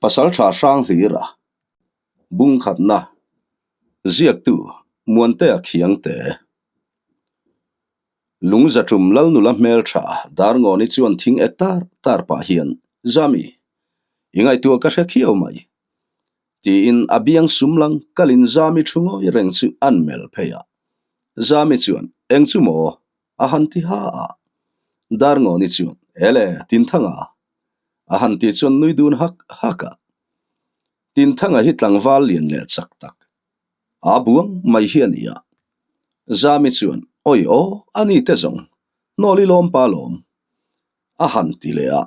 Pasaltha Hranghlira, Bungkhatna, Ziaktu, Muantea Khiangte. Lungzatum Lalnula hmeltha Darngawni chuan thing ek tar tar pah hian, Zami, i ngaihtuah ka hre khiau mai. Tiin a biang sum lang kalin Zami thu ngawi reng chu an melh phei a. Zami chuan, Eng chu maw? A han ti ha a. Darngawni chuan, Ele, Tinthanga, A han tih chuan nui dun hak hak a. Tinthanga hi tlangval lian leh chak tak, aa buang mai hi a ni a. Zami chuan, Awi aw, a ni te zawng, hnawli lawm pa lawm. A han ti leh a.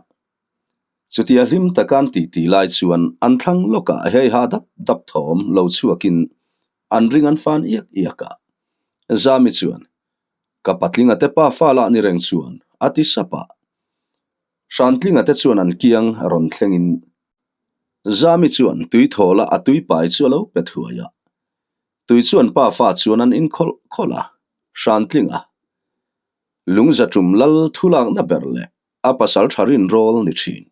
Chutia hlim taka an titi lai chuan an thlang lawkah heiha dap dap thawm lo chhuakin an ring an fan iak iak a. Zami chuan, Ka patlinga te pa fa lah ni reng chuan, a ti sap a. Hrantlinga te chuan an kiang rawn thlengin Zami chuan tui thawla a tui pai chu a lo pe thuai a. Tui chuan pa fa chuan an inkhawlh khawlh a, Hrantlinga lungzatum lal thulakna ber leh a pasal tha rinrawl ni thin.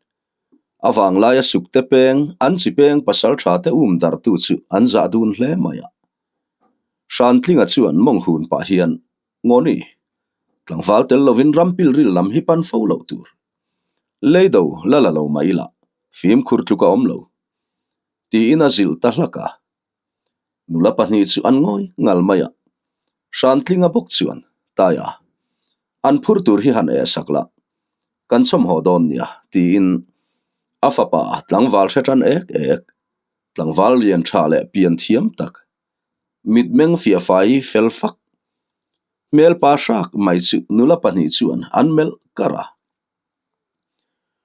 A vanglaia sukte peng, an chi peng pasal tha te um dartu chu an zah dun hle mai a. Hrantlinga chuan mawng hun pah hian Ngawni, tlangval tel lovin ram pilril lam hi pan fo loh tur. Leido la la lo mai ila, fimkhur tluk a awm lo. Tiin a zilh ta hlak a. Nula pahnih chu an ngawi ngal mai a. Hrantlinga bawk chuan, Taia, an phur tur hi han eh sak la, kan chawmhaw dawn nia, tiin a fapa tlangval hre tan ek ek, tlangval lian tha leh pian thiam tak, Mitmeng fiahfai fel fak. Hmelpa hrak mai chu nula pahnih chuan an melh kar a.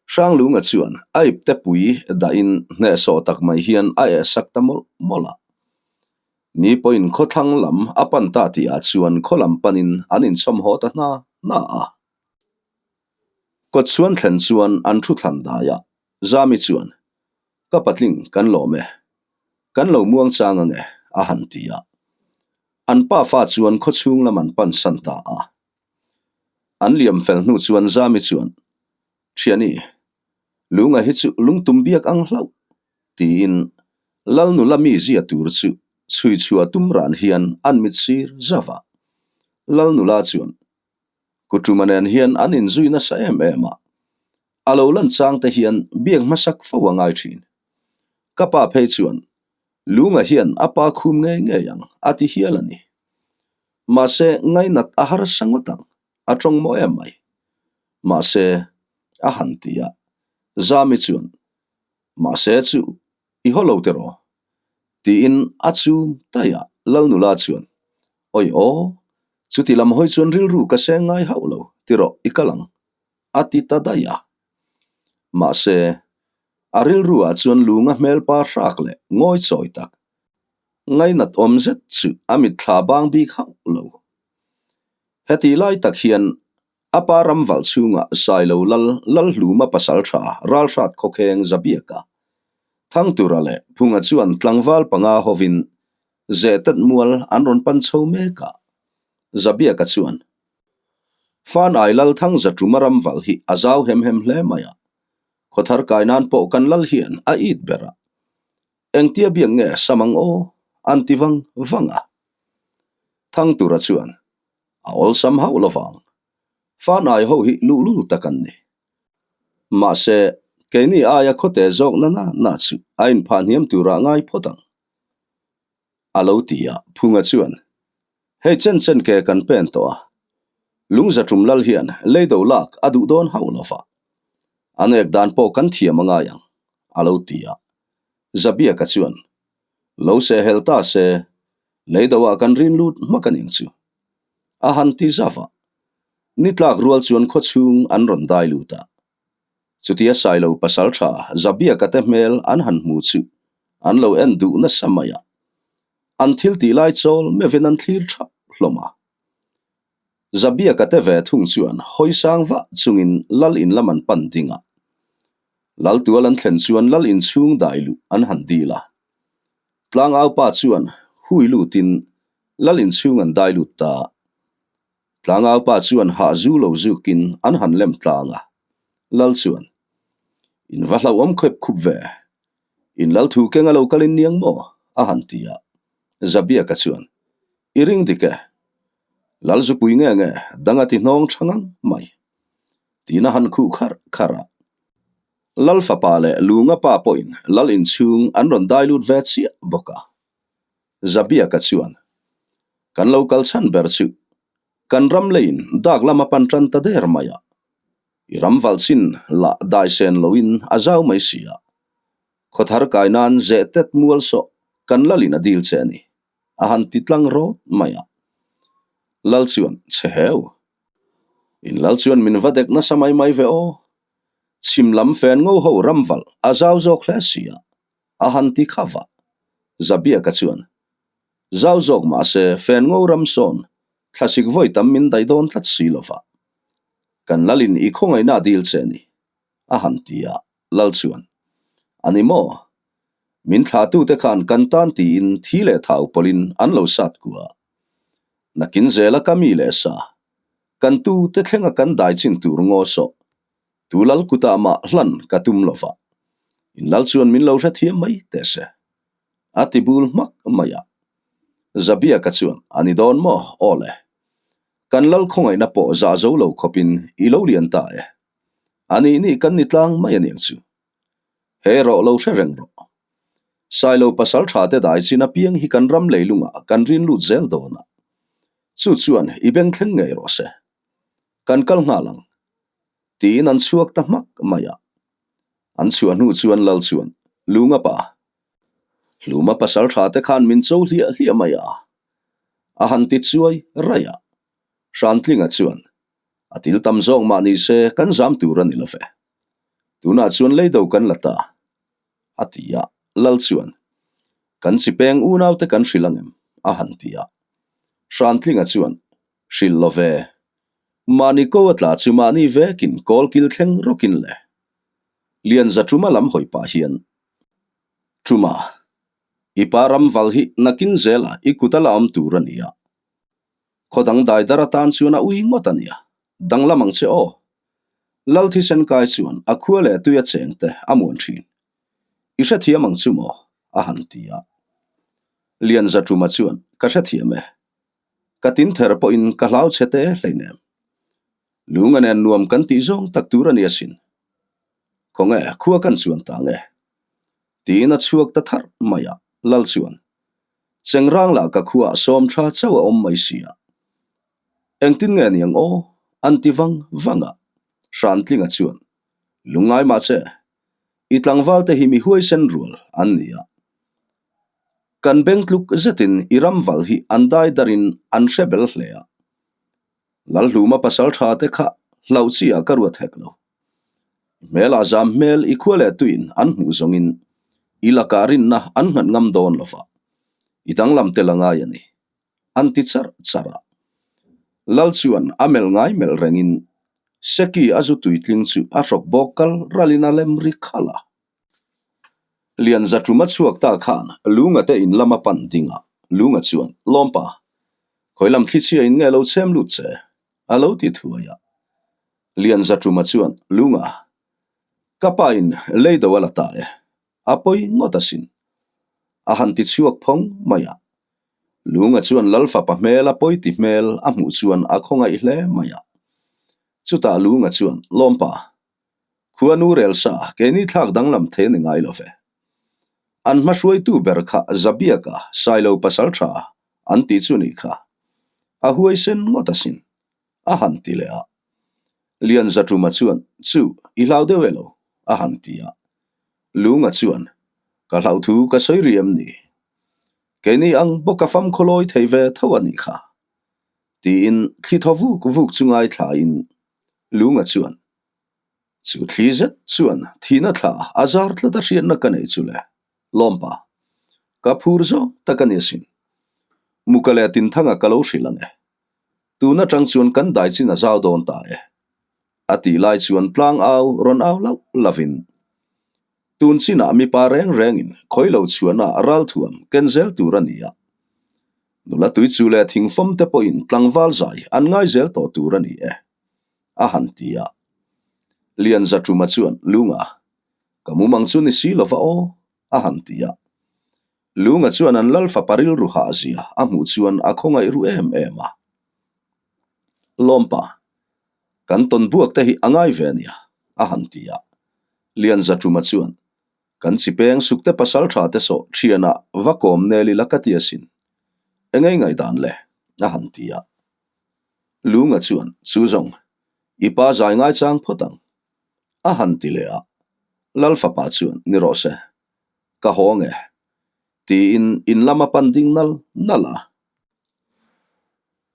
Hranglunga chuan a ipte pui dahin hnehsawh tak mai hian a ehsak ta mawlh mawlh a. Ni pawhin khawthlang lam a pan ta tihah chuan khaw lam panin an inchawm haw ta hna hna a. Kawtchhuan thlen chuan an thu thlan dai a, Zami chuan, Ka patling kan lawm e. Kan lo muang chang ange, a han ti a. An pa fa chuan khawchhung lam an pan san ta a. An liam fel hnu chuan Zami chuan, Thiani, lunga hi chu lungtum biak ang hlauh, tiin Lalnula mi zia tur chu chhui chhuah tum ran hian an mit sir zauh a. Lalnula chuan, Kuṭuma nen hian an inzui nasa em em a, a lo lan chang te hian biak hmasak fo a ngai thin. Ka pa phei chuan Lunga hian a pa khum ngei ngei ang a ti hial a ni. Mahse ngainat a harsa ngawt ang, a tawng maw em mai. Mahse, a han ti a, Zami chuan, Mahse chu I haw lo tiraw? Tiin a chum daih a, Lalnula chuan, Awi aw, chuti lam hawi chuan rilru ka seng ngai hauh lo, tiraw i kal ang, a ti ta daih a. Mahse, a rilruah chuan lunga hmelpa hrak leh ngawi chawi tak, ngainat awm zet chu a mitthla bang bik hauh lo. Heti lai tak hian A pa ram valh chhungah Sailo Lal Lalhluma pasal tha Ralhrat khawkheng Zabiaka, Thangtura leh Phunga chuan tlangval panga hovin Zehtet mual an rawn pan chho mek a. Zabiaka chuan, Fanai Lal Thangzaṭuma ram valh hi a zau hem hem hle mai a, khawthar kai nan pawh kan lal hian a it ber a, engtia biak nge sam ang aw? an ti vang vang a. Thangtura chuan, A awlsam hauh lovang. Fanai ho hi luhlul tak an ni. Mahse, keini aia khawte zawk na na na chu a inphah hniam turah ngai phawt ang. A lo ti a, Phunga chuan, Hei chen chen ke kan pen tawh a. Lungzaṭum lal hian leido lak a duh dawn hauh lova. A nek dan pawh kan thiam a ngai ang, a lo ti a. Zabiaka chuan, Lo sehhel ta se, Leido ah kan rin lut hmak a ning chu. A han ti zauh a. Ni tlak rual chuan khaw chhung an rawn dai lut a. Chutia Sailo pasal tha Zabiaka te hmel an han hmu chu an lo en duh nasa mai a. An thil tih lai chawl meuhin an thlir thap hlawm a. Zabiaka te ve thung chuan hawi sang vah chungin lal in lam an pan ding a. Lal tual an thlen chuan lal in chhung dai luh an han dil a. Tlangaupa chuan hui lutin lal inchhung an dai lut ta. Tlangaupa chuan hah zu lo zukin an han lem tlang a. Lal chuan, In va hlauhawm khawp khup ve. In lal thu keng a lo kal in niang maw? a han ti a. Zabiaka chuan, I ring dik e. Lal zupui nge nge dang a ti hnawng tha ngang mai. Tiin a han khuh kharh kharh a. Lal fapa leh Lunga pa pawhin lal inchhung an rawn dai lut ve chiah bawk a. Zabiaka chuan, Kan lo kal chhan ber chu kan ram leiin dak lama pan tan ta der mai a. I ram valh chin lah dai sen loin a zau mai si a. Khawthar kai nan zeh tet mual sawh kan lalin a dil che a ni, a han ti tlang rawt mai a. Lal chuan, Che heu! In lal chuan min va dek nasa mai mai ve aw. Chhim lam fen ngo ho ram valh a zau zawk hle si a, a han ti kha vah. Zabiaka chuan, Zau zawk mahse fen ngo ram sawn thlasik vawi tam min daih dawn tlat si lo va. Kan lalin i khawngaihna a dil che a ni, a han ti a, lal chuan, A ni maw? Min thlahtute khan kan tan tiin thi leh thau pawlhin an lo sat kua. Nakin zela ka mi leh sa, kan tu te thlenga kan dai chin tur ngaw sawh, tu lal kutah mah hlan ka tum lo va, in lal chuan min lo hrethiam mai teh se. A ti bul hmak mai a. Zabiaka chuan, A ni dawn maw? Aw le. Kan lal khawngaihna pawh zah zo lo khawpin i lo lian ta e. A nih nih kan ni tlang mai a niang chu. He rawh lo hre reng rawh. Sailo pasal tha te dai chin apiang hi kan ram leilungah kan rin lut zel dawn a. Chu chuan i beng thleng ngei rawh se. Kan kal nghal ang. Tiin an chhuak ta hmak mai a. An chhuah hnu chuan lal chuan, Lunga pa. Hluma pasal tha te khan min cho hliah hliah mai a. A han ti chuai raih a. Hrantlinga chuan, A til tam zawk mah ni se kan zam tur a ni lo ve. Tunah chuan leido kan la ta, a ti a. Lal chuan, Kan chi peng unaute kan hrilh ang em? a han ti a. Hrantlinga chuan, Hrilh lo ve. Mahni ko a tla chu mahni vekin kawl kil thleng rawkin le. Lianza Ṭuma lam hawi pah hian, Ṭuma, i pa ram val hi nakin zela i kut a la awm tur a ni a. Khaw dang dai dar atan chuan a ui ngawt a nia, danglam ang che aw. Lal thisen kai chuan a khua leh tui a cheng te a muan thin. I hrethiam ang chu maw? a han ti a. Lianza Ṭuma chuan, Ka hrethiam e. Ka tin ther pawhin ka hlau chhe te hleinem. Lunga nen nuam kan tih zawng tak tur a ni asin. Khawnge khua kan chuan ta nge? Tiin a chhuak ta tharh mai a, Lal chuan, Chengrang lah ka khuaah sawm tha chauh a awm mai si a. Engtin nge niang aw? an ti vang vang a. Hrantlinga chuan, Lungngai mah che, i tlangval te hi mi huaisen rual an ni a. Kan beng tluk zetin i ramval hi an dai darin an hre bel hle a. Lalhluma pasal tha te kha hlauh chi ah ka ruat hek lo. I hmelah zam hmel i khua leh tuin an hmuh zawngin i lakah rinna an nghat ngam dawn lo va, i danglam tel a ngai a ni, an ti charh charh a. Lal chuan a melh ngai melh rengin Seki a zu tuitling chu a hrawk bawk kal ralin a lem ri khalh a. Lianza ṭum a chhuak ta khan Lunga te in lam a pan ding a, Lunga chuan, Lawmpa, khawi lam thlichhia in nge lo chhem lut che? a lo ti thuai a. Lianza ṭuma chuan, Lunga, ka pa in leido a la ta e, a pawi ngawt asin, a han ti chhuak phawng mai a. Lunga chuan Lal fapa hmel a pawi ti hmel a hmuh chuan a khawngaih hle mai a. Chutah Lunga chuan, Lawmpa, Khuanu rel sa keini thlak danglam thei a ni ngai lo ve. An hma hruaitu ber kha Zabiaka Sailo pasal tha an tih chu ni kha. A huaisen ngawt asin, a han ti leh a. Lianzaṭuma chuan, Chu, i hlau deuh e lo, a han ti a. Lunga chuan, Ka hlauh thu ka sawi rih em ni? Keini ang bawk a famkhawlawi thei ve tho a nih kha. Tiin thli thaw vuk vuk chu ngaithlain Lunga chuan, Chu thli zet chuan thihna thla a zar tlat a hriatna ka nei chu le, Lawmpa, ka phur zawk tak a ni asin. Muka leh Tinthanga ka lo hrilh ang e. Tun atang chuan kan dai chin a zau dawn ta e. A tih lai chuan tlang au rawn au lauh lovin, Tun chinah mipa reng rengin khawi lo chhuahna ralthuam ken zel tur a ni a. Nula tui chu leh thingfawm te pawhin tlangval zai an ngai zel tawh tur a ni e. A han ti a. Lianzaṭuma chuan, Lunga, ka mumang chu ni si lova aw. A han ti a. Lunga chuan an lal fapa rilru hah zia a hmuh chuan a khawngaih ru em em a. Lawmpa, kan tawn buak te hi a ngai ve ania, a han ti a. Lianzatuma chuan, Kan chi peng sukte pasal tha te sawh thianah va kawm nel ila ka ti asin. Engei ngaihdan le? a han ti a. Lunga chuan, Chu zawng, i pa zai ngaichang phawt ang. A han ti leh a. Lal fapa chuan, Ni rawh se. Ka haw nge? Tiin in lam a pan ding nal nal a.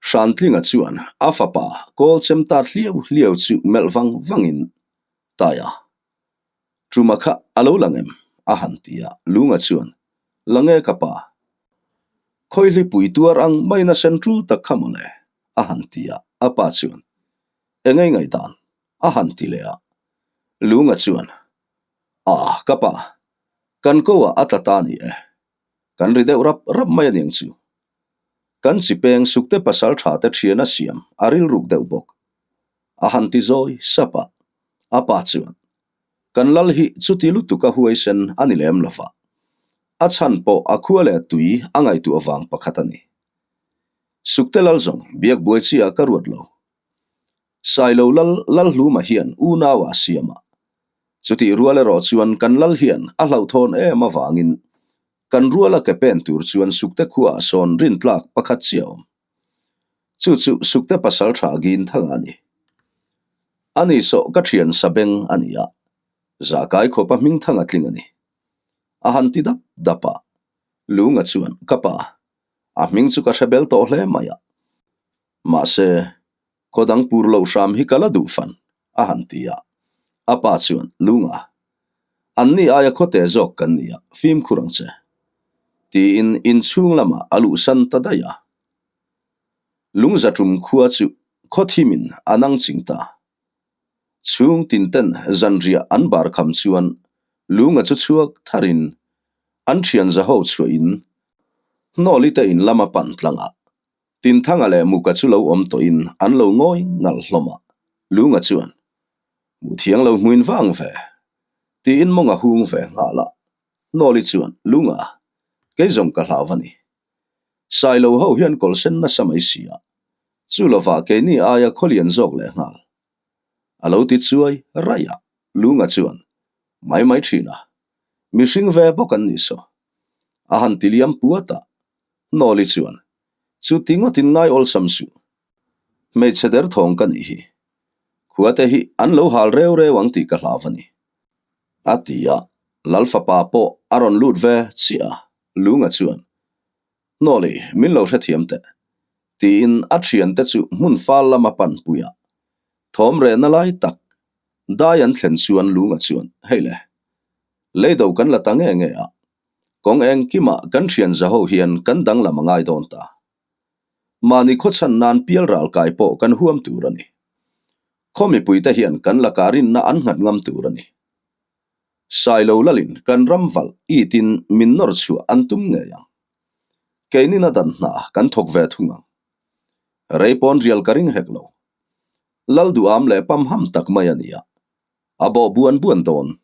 Hrantlinga chuan a fapa kawl chem tat hliau hliau chu melh vang vangin, Taia, Chuma kha a lo lang em? a han ti a, Lunga chuan, La nge ka pa? Khawihli pui tuar ang maina sen tul tak kha mawle, a han ti a, a pa chuan, Engei ngaihdan? a han ti leh a, Lunga chuan, A, ka pa, kan ko ah a tla ta ni e, kan ri deuh rap rap mai a niang chu. Kan chi peng sukte pasal tha te thian a siam a rilruk deuh bawk. A han ti zawi sap a, a pa chuan, Kan lal hi chuti lutuk a huaisen a ni lem lo va, a chhan pawh a khua leh tui a ngaihtuah vang pakhat a ni. Sukte lal zawng biak buai chi ah ka ruat lo. Sailo lal Lalhluma hian unau ah siam a, chutih rual erawh chuan kan lal hian a hlauhthawn em avangin kan ruala ke pen tur chuan Sukte khuaah sawn rintlak pakhat chiah a awm. Chu chu Sukte pasal tha gin thang a ni. Ani sawh ka thian sabeng a ni a, zahkai khawpa hming thang a tling a ni. A han ti dap dap a, Lunga chuan, Ka pa, a hming chu ka hre bel tawh hle mai a. Mahse, khaw dang pur loh hram hi ka la duh fan, a han ti a. A pa chuan, Lunga, anni aia khawte zawk kan ni a, fimkhur ang che. Tiin inchhung lamah a luhsan ta daih a. Lungzatum khua chu khaw thimin a nang ching ta. Chhung tinten zanriah an bar kham chuan Lunga chu chhuak tharin an thian zaho chhuahin Hnawli te in lama pan tlangah Tinthanga leh Muka chu lo awm tawhin an lo ngawi ngalh hlawm a, Lunga chuan, Hmuh thiang lo hmuin vang ve, tiin mawng a hung ve nghal a. Hnawli chuan, Lunga, kei zawng ka hlau a ni. Sailo ho hian kawl sen nasa mai si a, chu lovah keini aia khawlian zawk leh nghal. A lo ti chuai raih a, Lunga chuan, Mai mai thin a, mihring ve bawk an nih saw. A han ti liam puat a, Hnawli chuan, Chuti ngawtin ngai awlsam suh. Hmeichhe der thawng ka nih hi. Khuate hi an lo hal reu reu ang tih ka hlau a ni. A ti a, Lal fapa pawh a rawn lut ve chiah a, Lunga chuan, Hnawli, min lo hrethiam teh. Tiin a thiante chu hmun fal lama pan pui a. Thawm rehna lai tak dai an thlen chuan Lunga chuan, Hei le, leido kan la ta nge nge a, Kawng engkimah kan thian zaho hian kan danglam a ngai dawn ta. Mahni khawchhan nan pial ral kai pawh kan huam tur a ni. Khaw mipuite hian kan lakah rinna an nghat ngam tur a ni. Sailo lalin kan ram valh itin min nawr chhuah an tum ngei ang. Keinin a dan hna kan thawk ve thung ang. Rei pawn rial ka ring hek lo. Lal duham leh pamham tak mai a ni a. A bawh buan buan dawn.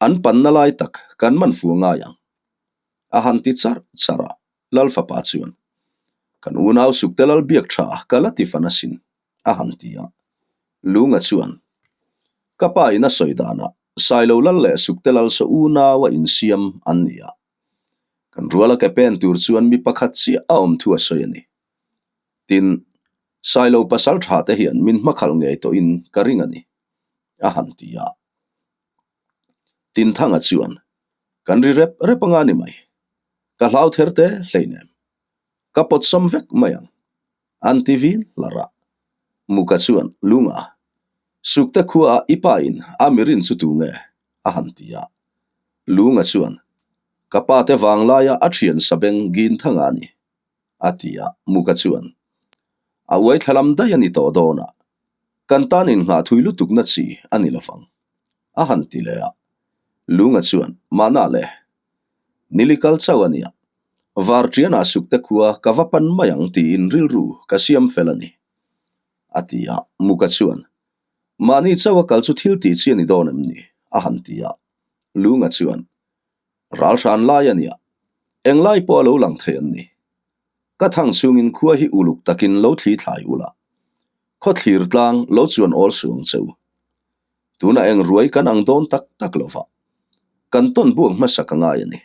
An panna lai tak kan man fu ngai ang. A han ti charh charh a, Lal fapa chuan, Kan unau sukte lal biak tha ka la ti fan asin, a han ti a. Lunga chuan, Ka pa in a sawi danah Sailo lal leh sukte lal saw unau a insiam an ni a. Kan ruala ke pen tur chuan mi pakhat chiah a awm thu a sawi a ni. Tin, Sailo pasal tha te hian min hmakhalh ngei tawhin ka ring a ni, a han ti a. Tinthanga chuan, Kan ri rep rep anga ni mai. Ka hlau ther te hleinem. Ka pawt sawm vek mai ang. An ti vin hlar a. Muka chuan, Lunga, sukte khuaah i pa in a mirin chu tu nge? a han ti a. Lunga chuan, Ka pa te vanglaia a thian sabeng Ginthanga a ni. a ti a, Muka chuan, A uai thla lam daih a ni tawh dawn a, kan tan innghah thui lutukna chi a ni lovang, a han ti leh a. Lunga chuan, Mahna le, nili kal chauh a nia, Varṭianah sukte khua ka va pan mai ang tiin rilru ka siam fel a ni, a ti a. Muka chuan, Mahni chauha kal chu thil tih chi a ni dawn em ni? a han ti a. Lunga chuan. Ral hran lai a nia, englai pawh a lo lang thei an ni. Ka thang chungin khua hi uluk takin lo thli thlai ula, khaw thlir tlang lo chuan awl suh ang che u. Tunah eng ruai kan ang dawn tak tak lo va, kan tawn buak hmasa ka ngai a ni.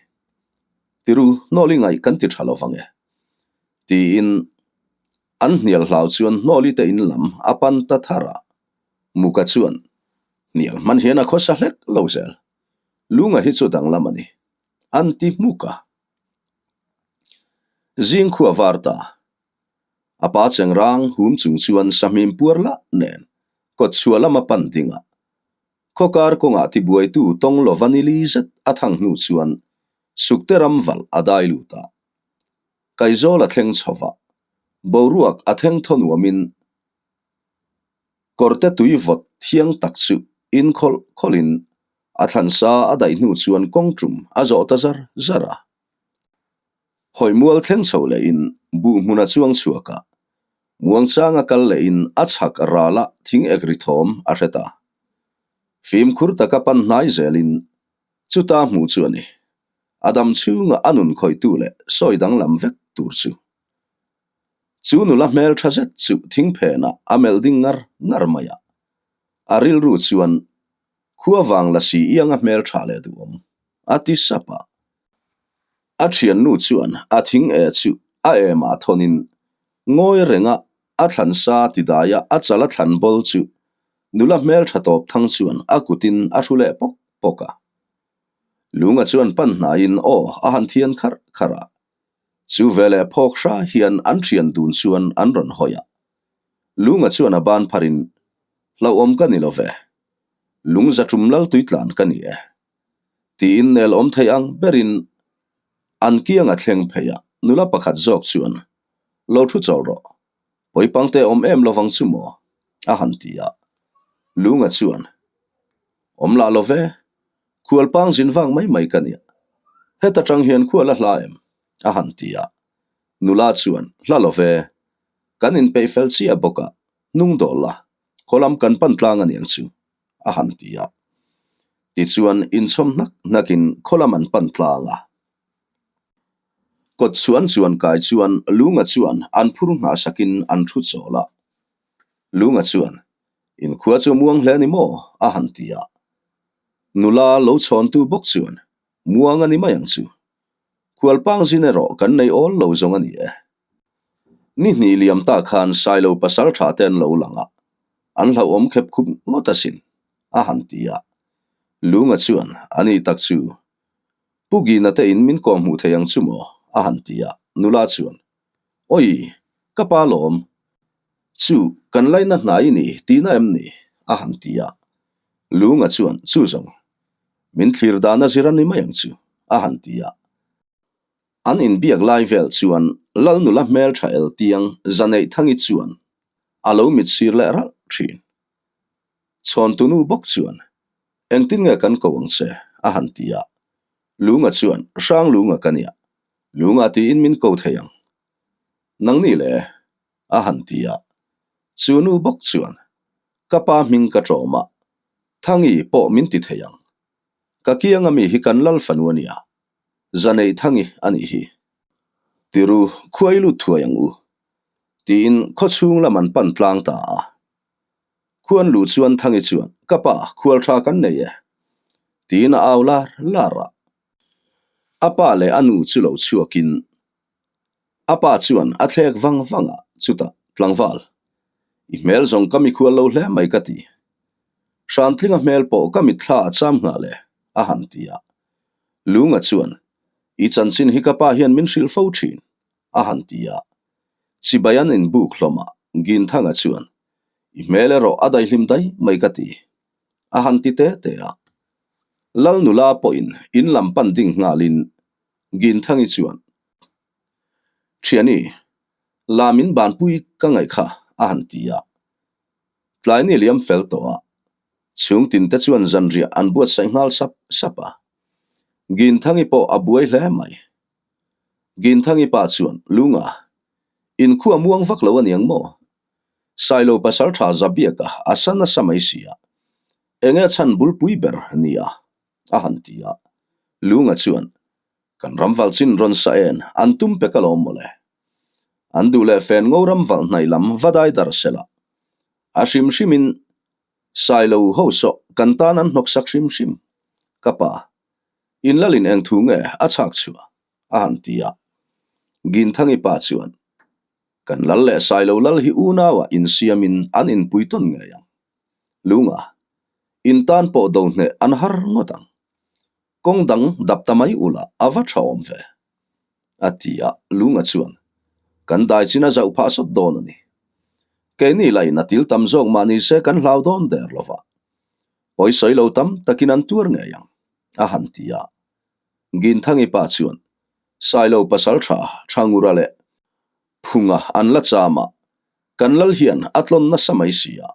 Tiru, hnawli ngaih kan ti tha lo vang e. Tiin an hnial hlau chuan hnawli te in lam a pan ta thar a. Muka chuan hnial hman hian a khawsa hlek lo zel. Lunga hi chu danglam a ni. An ti hmuk a. Zing khua var ta. A pa chengrang hum chung chuan sahmim puar lah nen kawt chhuah lama pan ding a. Khawkar kawngah tibuaitu tawng lova ni li zet a thang hnu chuan sukte ram valh a dai lut a. Kaizawl a thleng chho va, boruak a thleng thaw nuamin kawrte tui vawt thiang tak chu in khawlh khawlhin a thlansa a daih hnu chuan kawng tum a zawh ta zar zar a. Hawimual thleng chho lehin buh hmun a chuang chhuak a, muangchang a kal lehin a chhak ral a thing ek ri thawm a hre ta. Fimkhur taka pan hnai zelin chuta hmuh chu a ni. A dam chhunga a nun khawihtu leh sawi danglam vek tur chu. Chu nula hmel tha zet chu thing phenah a melh ding ngar ngar mai a. A rilru chuan Khua vang la si ianga hmel tha leh duhawm, a ti sap a. A thiannu chuan a thing e chu a emah thawnin ngawi renga a thlan sa ti daia a chal a thlan bawl chu nula hmel tha tawp thang chuan a kutin a hru leh pawk pawk a. Lunga chuan pan hnaiin aw a han thian kharh kharh a. Chu veleh phawk hra hian an thian dun chuan an rawn hawi a. Lunga chuan a ban pharin, Hlauhawm ka ni lo ve. Lung za tum lal tui tlan ka ni e. Tiin nel awm thei ang berin an kiang a thleng phei a, nula pakhat zawk chuan, Lo thu chawl rawh. Pawipangte awm em lovang chu maw? a han ti a. Lunga chuan, Awm lah lo ve. Khualpang zin vang mai mai ka nia. Heta tang hian khual a hla em? a han ti a. Nula chuan, Hla lo ve. Kan inpeih fel chiah bawk a, hnung dawh la, khaw lam kan pan tlang a niang chu, a han ti a. Tichuan, inchhawm hnak hnakin khaw lam an pan tlang a. Kawt chuan chuan kai chuan Lunga chuan an phur nghah sakin an thu chawl a. Lunga chuan, Inkhua chu muang hle a ni maw? a han ti a. Nula lo chhawntu bawk chuan, Muang a ni mai ang chu. Khualpang zin erawh kan nei awl lo zawng a ni e. Ni hnih liam ta khan Sailo pasal tha te an lo lang a, an hlauhawm khep khup ngawt asin, a han ti a. Lunga chuan, A ni tak chu, Pu Gina te in min kawh hmuh thei ang chu maw? a han ti a. Nula chuan, Awi, ka pa lawm. Chu, kan laina hnai i ni tihna em ni? a han ti a. Lunga chuan, Chu zawng, min thlir dan a zir a ni mai ang chu, a han ti a. An inbiak lai vel chuan Lal nula hmeltha el tiang Zaneih Thangi chuan a lo mit sir leh ralh thin. Chhawntunu bawk chuan, Engtin nge kan ko ang che? a han ti a. Lunga chuan, Hrang Lunga ka nia, Lunga tiin min ko thei ang. Nangni le? a han ti a. Chu nu bawk chuan, Ka pa hming ka ṭawm a, Thangi pawh min ti thei ang. Ka kianga mi hi kan Lal fanu a nia, Zaneih Thangi a nih hi. Tiru, khuai lut thuai ang u. Tiin khaw chhung lam an pan tlang ta a. Khuan luh chuan Thangi chuan, Ka pa, khual tha kan nei e. Tiin a au lar lar a. A pa leh a nu chu lo chhuakin a pa chuan a thlek vang vang a, chutah, Tlangval, i hmel zawng ka mikhual lo hle mai ka ti. Hrantlinga hmel pawh ka mitthla a cham nghal e, a han ti a. Lunga chuan, I chanchin hi ka pa hian min hrilh fo thin, a han ti a. Chibai an inbuk hlawm a, Ginthanga chuan, I hmel erawh a daihlim dai mai ka ti, a han ti te te a. Lal nula pawhin in lam pan ding nghalin Ginthangi chuan, Thiani, la min banpui ka ngaih kha, a han ti a. Tlai ni liam fel tawh a, chhung tin te chuan zanriah an buatsaih nghal sap sap a. Ginthangi pawh a buai hle mai. Ginthangi pa chuan, Lunga, inkhua muang vak lo aniang maw? Sailo pasal tha Zabiaka a sa nasa mai si a, enge chhan bulpui ber nia? a han ti a. Lunga chuan. Kan ram valh chin rawn sa en an tum pek alawm mawle. An duh leh fen ngo ram valh hnaih lam va dai dar sela. A hrim hrimin Sailo ho sawh kan tan an hnawksak hrim hrim. Ka pa, in lalin eng thu nge a chhak chhuah? a han ti a. Ginthangi pa chuan, Kan lal leh Sailo lal hi unauah insiamin an inpui tawn ngei ang. Lunga, in tan pawh do hneh an har ngawt ang. Kawng dang dap ta mai ula a va tha awm ve. A ti a, Lunga chuan, Kan dai chin a zauh phah sawt dawn a ni. Keini lain a til tam zawk mah ni se kan hlau dawn der lo va. Pawisawi lo tam takin an tuar ngei ang, a han ti a. Ginthangi pa chuan, Sailo pasal tha Thangura leh Phunga an la cham a, kan lal hian a tlawn nasa mai si a.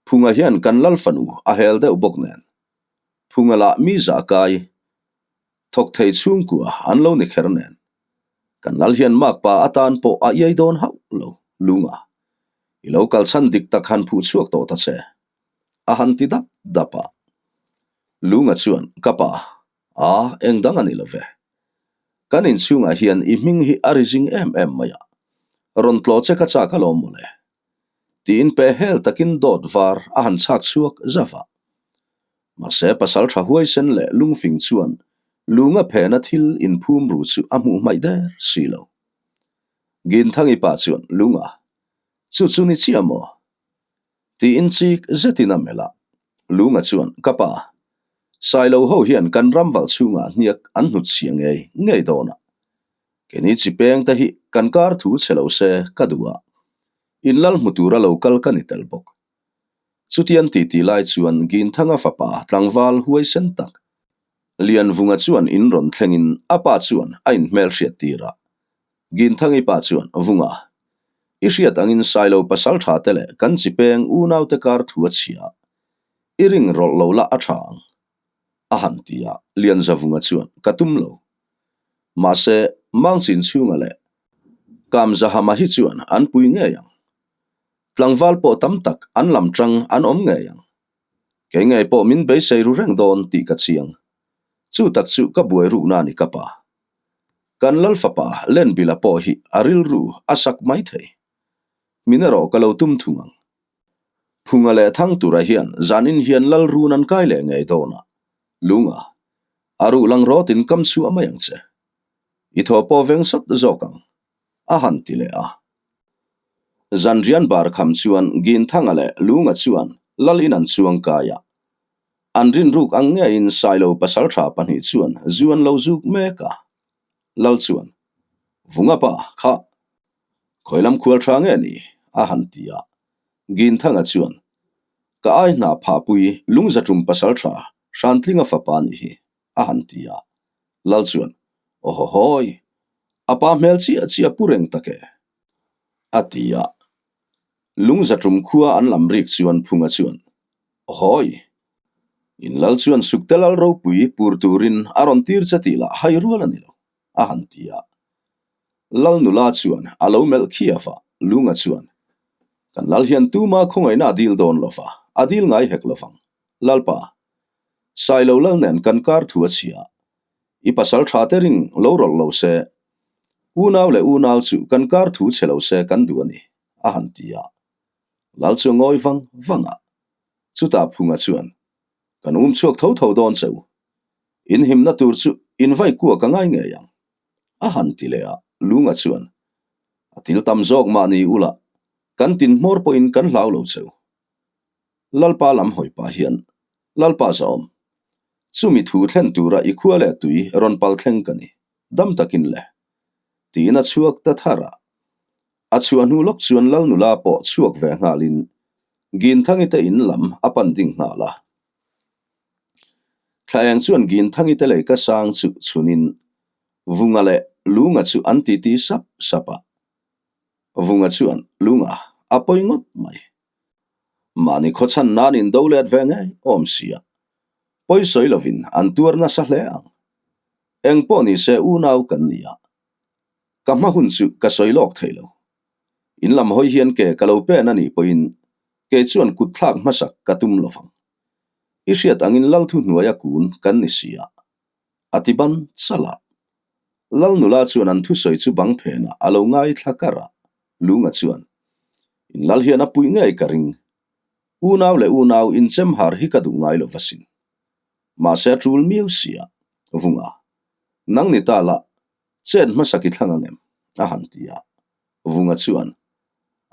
Phunga hian kan lal fanu a hel deuh bawk nen. Phunga lah mi zah kai thawk thei chhungkua an lo ni kher nen. Kan lal hian makpa atan pawh a iai dawn hauh lo, Lunga. I lo kal chhan dik tak han phuh chhuak tawh ta che. A han ti dap dap a. Lunga chuan, Ka pa, a, eng dang a ni lo ve. Kan inchhungah hian i hming hi a ri zing em em mai a. Rawn tlaw che ka chak alawm mawle. Tiin pe hel takin dawt var a han chhak chhuak zauh a. Mahse pasal tha huaisen leh lungfing chuan lunga phena thil inphum ru chu a hmuh hmaih der si lo. Ginthangi pa chuan, Lunga, chu chu ni chiah maw? Tiin chik zetin a melh a. Lunga chuan, Ka pa, Sailo ho hian kan ram valh chhungah hniak an hnut chhia ngei ngei dawn a. Keini chi peng te hi kan kar thu chhe lo se ka duh a, in lal hmu tura lo kal ka ni tel bawk. Chutian titi lai chuan Ginthanga fapa tlangval huaisen tak Lianvunga chuan in rawn thlengin a pa chuan a inhmelhriat tir a. Ginthangi pa chuan, Vunga, i hriat angin Sailo pasal tha te leh kan chi peng unaute kar thu a chhia a, i ring rawlh lo la a tha ang, a han ti a. Lianzavunga chuan, Ka tum lo. Mahse, Mangchin chhunga leh Kamzahama hi chuan an pui ngei ang. Tlangval pawh tam tak an lam tang an awm ngei ang. Kei ngei pawh min beisei ru reng dawn tih ka chiang. Chu tak chu ka buai rukna a ni ka pa. Kan lal fapa Lenbila pawh hi a rilru a sak mai thei. Min erawh ka lo tum thung ang. Phunga leh Thangtura hian zanin hian lal run an kai leh ngei dawn a, Lunga, a ruh lang rawtin kam chhuah mai ang che. I thaw pawh veng sawt zawk ang, a han ti leh a. Zanrian bar kham chuan Ginthanga leh Lunga chuan lal in an chuang kai a. An rinruk ang ngeiin Sailo pasaltha pahnih chuan zu an lo zuk mek a. Lal chuan, Vunga pa, kha, khawi lam khual tha nge ni? a han ti a. Ginthanga chuan, Ka ai hna phahpui Lungzatum pasaltha Hrantlinga fapa nih hi, a han ti a. Lal chuan, Awhawhawi, a pa hmel chiah chiah pu reng tak e, a ti a. Lungzatum khua an lam rik chuan Phunga chuan, Awhawi, in lal chuan Sukte lal ropui pur turin a rawn tir che tih lah hai rual a ni lo, a han ti a. Lal nula chuan a lo melh khiaf a, Lunga chuan, Kan lal hian tuma khawngaihna a dil dawn lo va, a dil ngai hek lo vang. Lalpa, Sailo lal nen kan kar thu a chhia. I pasal tha te ring lo rawlh lo se, unau leh unau chu kan kar thu chhe lo se kan duh a ni, a han ti a. Lal chu a ngawi vang vang a. Chutah Phunga chuan, Kan um chhuak tho tho dawn che u. In himna tur chu in vai kuak a ngai ngei ang, a han ti leh a. Lunga chuan, A til tam zawk mah ni ula, kan tin hmawr pawhin kan hlau lo che u. Lalpa lam hawi pah hian, Lalpa Zawm, chumi thu thlen tura i khua leh tui rawn pal thleng ka ni, dam takin le, tiin a chhuak ta thar a. A chhuah hnu lawk chuan Lal nula pawh chhuak ve nghalin Ginthangi te in lam a pan ding nghal a. Thlaeng chuan Ginthangi te lei ka sang chu chhunin Vunga leh Lunga chu an titi sap sap a. Vunga chuan, Lunga, a pawi ngawt mai. Mahni khawchhan nan in do let ve ngei awm sia. Pawi sawi lovin an tuar nasa hle ang. Eng pawh ni se unau kan ni a. Ka hma hun chu ka sawi lawk thei lo. In lam hawi hian ke ka lo pen a nih pawhin kei chuan kut thlak hmasak ka tum lovang. I hriat angin Lalthu hnuaia kun kan ni sia. A ti ban chalh a. Lal nula chuan an thusawi chu bang phenah a lo ngaithla kar a, Lunga chuan, In lal hian a puih ngei ka ring. Unau leh unau inchem har hi ka duh ngai lo va sin. Mahse a tul miau sia, Vunga, nang ni ta la, chet hmasak i thlang ang em? a han ti a. Vunga chuan,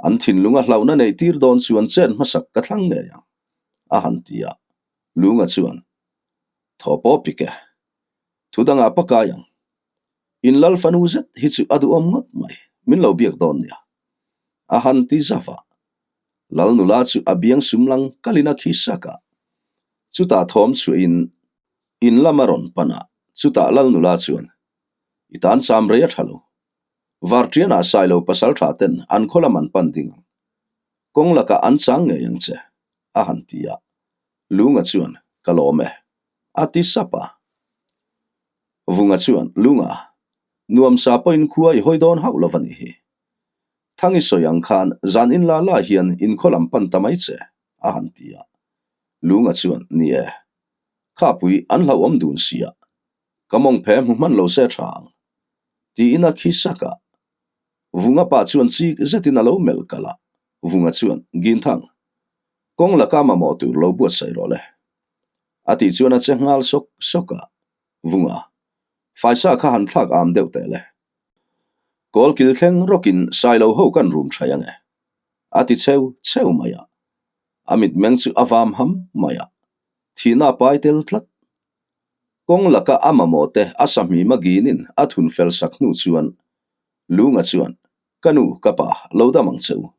An thinlunga hlauhna neih tir dawn chuan chet hmasak ka thlang ngei ang, a han ti a. Lunga chuan, Thaw pawh pik e, thu dangah pakai ang. In lal fanu zet hi chu a duhawm ngawt mai, min lo biak dawn nia, a han ti zauh a. Lal nula chu a biang sum lang kalin a khi sak a. Chutah thawm chhuahin in lam a rawn pan a, chutah lal nula chuan, I tan cham rei a tha lo. Varṭianah Sailo pasal tha ten an khaw lam an pan ding ang. Kawng lakah an chang ngei ang che, a han ti a. Lunga chuan, Ka lawm e, a ti sap a. Vunga chuan, Lunga, nuamsa pawhin khua i hawi dawn hauh lo va nih hi. Thangi sawi ang khan zan in la la hian in khaw lam pan ta mai che, a han ti a. Lunga chuan, Ni e, khapui an hlauhawm dun sia, ka mawng phe hmu hman lo se tha ang, tiin a khi sak a. Vunga pa chuan chik zetin a lo melh kalh a, Vunga chuan, Ginthang, kawng laka mamawh tur lo buatsaih rawh le. A tih chuan a che nghal sawk sawk a, Vunga, faisa kha han thlak am deuh teh le. Kawl kil thleng rawkin Sailo ho kan rum thaih ang e. A ti cheu cheu mai a. A mitmeng chu a vam ham mai a. Thihna a pai tel tlat. Kawng laka a mamawh te a sahmim a ginin a thun fel sak hnu chuan Lunga chuan, Ka nu, ka pa, lo dam ang che u.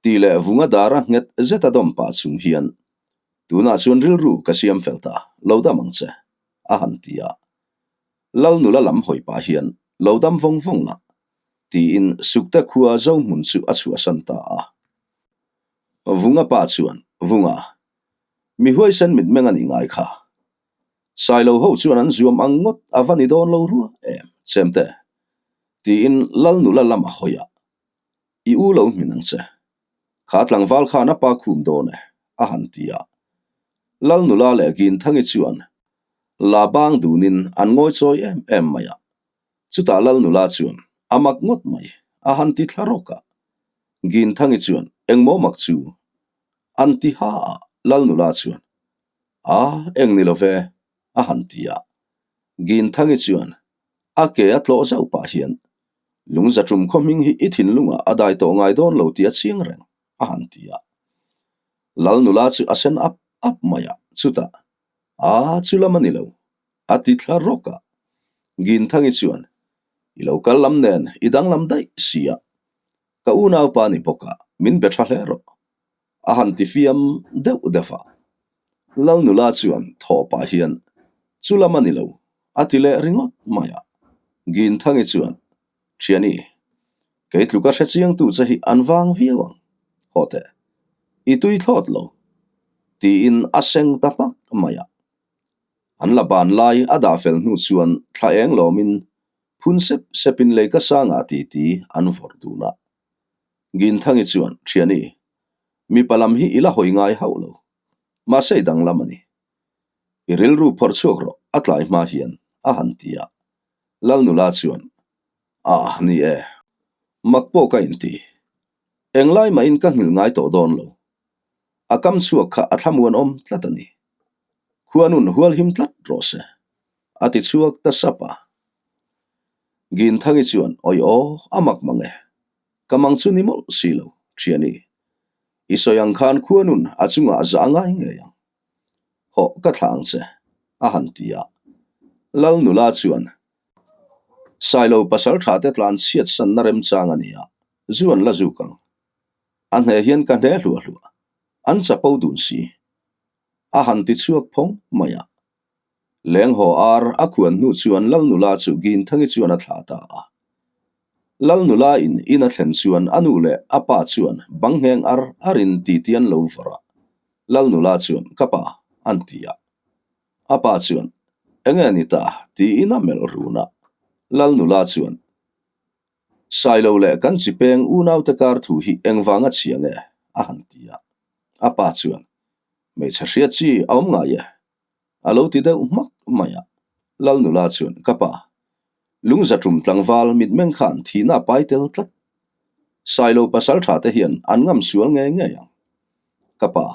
Tih leh vunga dara nghet zet a dawm pah chung hian, Tunah chuan rilru ka siam fel ta, lo dam ang che, a han ti a. Lal nula lam hawi pah hian, Lo dam vawng vawng la, tiin Sukte khua Zohmun chu a chhuahsan ta a. Vunga pa chuan, Vunga, mi huaisen mitmeng a nih ngai kha. Sailo ho chuan an zuam ang ngawt a va ni dawn lo rua em, Chemte, tiin Lal nula lam a hawi a. I u lo hmin ang che. Kha tlangval khan a pa khum dawn e, a han ti a. Lal nula leh Ginthangi chuan la bang dunin an ngawi chawi em em mai a. Chutah Lal nula chuan a mak ngawt mai, a han ti thla rawk a. Ginthangi chuan engmaw mak chu an ti ha a, Lal nula chuan a eng ni lo ve, a han ti a. Ginthangi chuan a ke a tlawh zauh pah hian Lungzaṭum khaw hming hi i thinlungah a dai tawh ngai dawn lo tih a chiang reng, a han ti a. Lal nula chu a sen ap ap mai a, chutah, A, chu lam a ni lo, a ti thla rawk a. Ginthangi chuan, I lo kal lam nen i danglam daih si a, ka unaupa ni bawk a, min be tha hle rawh, a han ti fiam deuh deuh a. Lal nula chuan thaw pah hian, Chu lam a ni lo, a ti leh ringawt mai a. Ginthangi chuan, Thiani, kei tluka hre chiangtu che hi an vang viau ang, haw teh, i tui thlawt lo, tiin a seng ta hmak mai a. An la ban lai a dah fel hnu chuan thla eng lawmin phun sep sepin leika sangah titi an vawrh dun a. Ginthangi chuan, Thiani, mipa lam hi i la hawi ngai hauh lo. Mahse i danglam a ni. I rilru phawrh chhuak rawh, a tlai hma hian, a han ti a. Lal nula chuan, Ah, ni e. Mak pawh ka inti. Englai mahin ka nghilh ngai tawh dawn lo. A kam chhuak kha a thlamuanawm tlat a ni. Khuanun hual him tlat rawh se, a ti chhuak ta sap a. Ginthangi chuan, Awi aw, a mak mang e. Ka mang chu ni mawlh si lo, Thiani. I sawi ang khan khuanun a chungah a zah ngai ngei ang. Hawh ka thlah ang che, a han ti a. Lal nula chuan, Sailo pasal tha te tlan chhiat sanna remchang a ni a, zu an la zuk ang. A hne hian ka hne hluah hluah, an chapo dun si. A han ti chhuak phawng mai a. Leng haw ar a khuan hnu chuan Lal nula chu Ginthangi chuan a thlah ta a. Lal nula in in a thlen chuan a nu leh a pa chuan bang ngheng ar arin titi an lo vawrh a. Lal nula chuan ka pa an ti a. A pa chuan enge ni ta tiin a melh run a. Lal nula chuan Sailo leh kan chi peng unaute kar thu hi engvanga chhia nge a han ti a. A pa chuan hmeichhe hriat chi a awm ngai e. A lo ti deuh hmak mai a, Lal nula chuan, Ka pa, Lungzaṭum tlangval mitmeng khan thihna a pai tel tlat. Sailo pasalṭha te hian an ngam sual ngei ngei ang. Ka pa,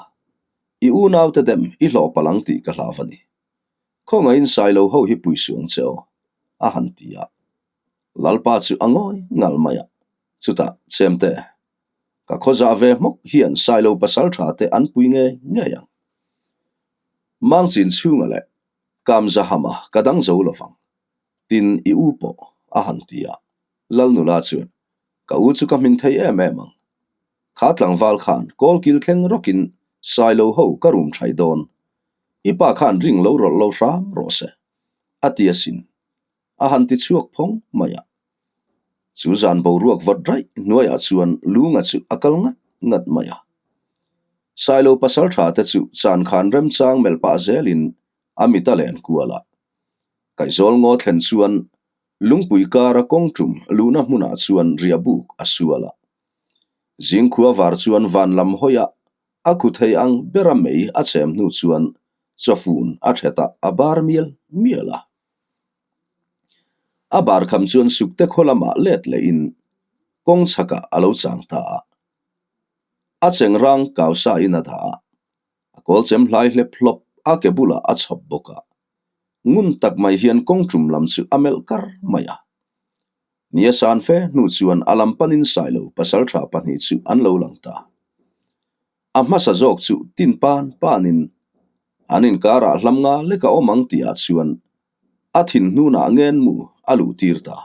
i unaute dem i hlawh palh ang tih ka hlau a ni. Khawngaihin Sailo ho hi pui suh ang che aw, a han ti a. Lalpa chu a ngawi ngal mai a, chutah Chemte, ka khawzah ve hmawk hian Sailo pasalṭha te an pui ngei ngei ang. Mangchin chhunga leh Kamzahama ka dang zo lovang. Tin, i u pawh, a han ti a. Lal nula chuan, Ka u chu ka hmin thei em em ang. Kha tlangval khan kawlkil thleng rawkin Sailo ho ka rum thai dawn. I pa khan ring lo rawlh lo hram rawh se, a ti asin. A han ti chhuak phawng mai a. Chu zan boruak vawt raih hnuaiah chuan Lunga chu a kal ngat ngat mai a. Sailo pasal tha te chu chan khan remchang melh pah zelin a mit a len kual a. Kaihzawl ngaw thlen chuan Lungpui kara kawng tum luhna hmunah chuan riah buk a sual a. Zingkhua var chuan van lam hawiah a khu thei ang bera mei a chhem hnu chuan chawfun a thet a, a bar mial mial a. A bar kham chuan sukte khaw lamah let lehin kawng chhakah a lo chang ta a. A chengrang kau sa in a dah a, a kawl chem hlai hlep hlawp a ke bulah a chhawp bawk a. Ngun tak mai hian kawng tum lam chu a melh kar mai a. Nia san fe hnu chuan a lam panin Sailo pasaltha pahnih chu an lo lang ta. A hmasa zawk chu tin pan panin an inkarah hlam nga lek a awm ang tihah chuan a thin hnunah ngen mu a luh tir ta.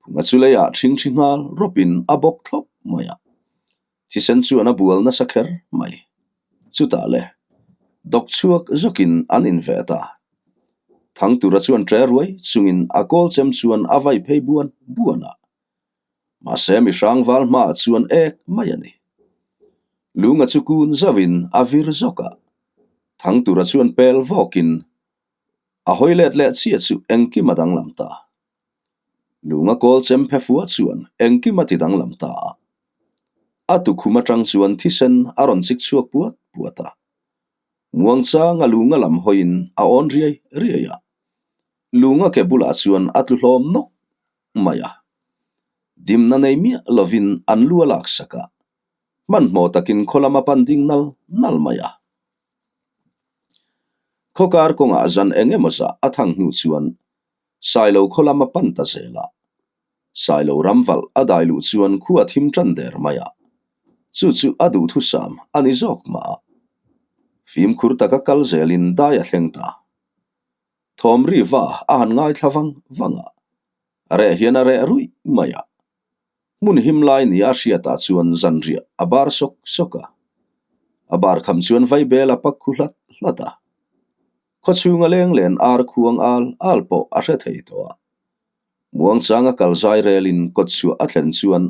Phunga chu leiah ṭhingṭhi nghal rawpin a bawk thlawp mai a. Thisen chuan a bual nasa kher mai. Chutah le, dawk chhuak zawkin an inveh ta. Thangtura chuan ṭe ruai chungin a kawl chem chuan a vai phei buan buan a. Mahse mihrang val hmaah chuan ek mai a ni. Lunga chu kun zauhin a vir zawk a. Thangtura chuan pel vawkin a hawi let leh chiah chu engkim a danglam ta. Lunga kawl chem phe fua chuan engkim a ti danglam ta a. A tukhum atang chuan thisen a rawn chik chhuak puat puat a. Muangchang a lunga lam hawiin a awn riai riai a. Lunga ke bulah chuan a tlu hlawm nawk mai a. Dimna nei miah lovin an lu a laksak a, hmanhmawh takin khaw lama pan ding nal nal mai a. Khawkar kawngah zan eng emaw zah a thang hnu chuan Sailo khaw lama pan ta zel a. Sailo ram valh a dai luh chuan khua thim tan der mai a. Chu chu a duhthusam a ni zawk mah a. Fimkhur taka kal zelin dai a thleng ta. Thawm ri va a han ngaithla vang vang a, a reh hian a reh ruih mai a. Hmun him lai nia a hriatah chuan zanriah a bar sawk sawk a. A bar kham chuan vaibel a pak khu hlat hlat a. Khawchhunga leng len ar khuang al al pawh a hre thei tawh a. Muangchanga kal zai relin kawtchhuah a thlen chuan